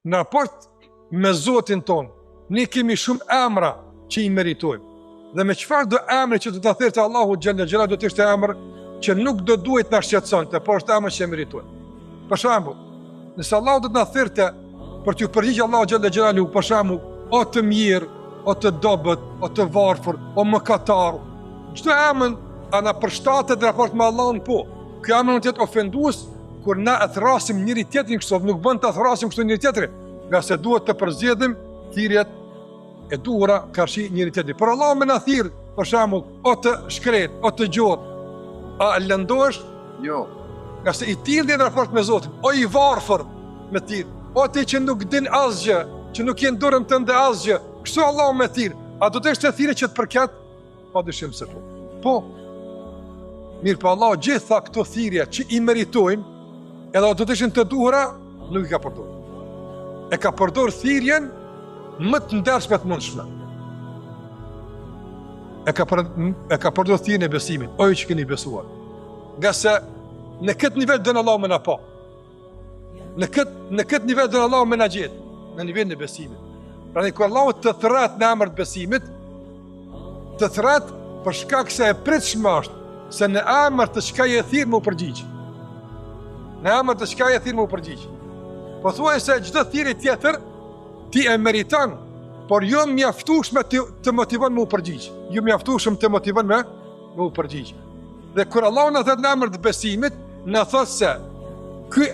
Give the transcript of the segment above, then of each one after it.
Në raport me Zotin tonë, ne kemi shumë emra që i meritojmë. Dhe me çfarëdo emri që do të na thirrte Allahu xhelle xhelaluhu do të ishte emër që nuk do duhej të na shqetësonte, por është emër që e meritojmë. Për shembull, nëse Allahu do të na thirrte për t'iu përgjigj Allahu xhelle xhelaluhu, për shembull, o të mjerë, o të dobët, o të varfër, o mëkatar, çdo emër a na përshtatet në raport me Allahun po. Ky emër mund të jetë ofendues kur na e thrasim njëri tjetrin kështu, nuk bën ta thrasim kështu njëri tjetrin, ngase duhet të përzgjedhim thirrjet e duhura karshi njëri tjetrit. Por Allahu me na thirr, për shembull, o të shkret, o të gjorë, a lëndohesh? Jo. Ngase i tillë je në raport me Zotin, o i varfër me thirr, o ti që nuk din asgjë, që nuk je në dorën tënde asgjë, kështu Allahu me thirr, a do të ishte thirrje që të përket? Pa dyshim se po. Po, mirëpo Allahu gjitha këto thirrje që i meritojmë, edhe do të ishin të duhura, nuk i ka përdor. E ka përdor thirrjen më të ndershme të mundshme. E ka, për, e ka përdor thirrjen e besimit, o ju që keni besuar. Ngase në këtë nivel don Allahu me na pa. Në këtë, në këtë nivel don Allahu me na gjetë, në nivelin e besimit. Prandaj kur Allahu të thërret në emër të besimit, të thërret për shkak se e pritshme është se në emër të çka je thirr me u përgjigj. Në emër të çka je thirr me u përgjigj. Pothuajse çdo thirrje tjetër ti e meriton, por jo mjaftueshme të, të motivon me u përgjigj. Jo mjaftueshëm të motivon me me u përgjigj. Dhe kur Allahu na thërret në emër të besimit, na thotë se ky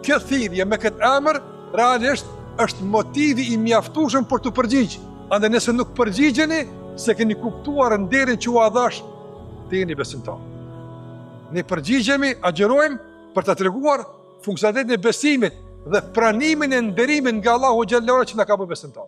kjo thirrje me këtë emër realisht është motivi i mjaftueshëm për t'u përgjigj. Andaj nëse nuk përgjigjeni, s'e keni kuptuar nderin që ua dhash, të jeni besimtar. Ne përgjigjemi, agjërojmë për ta treguar funksionalitetin e besimit dhe pranimin e nderimit nga Allahu xhelle ue ala që na ka bërë besimtar.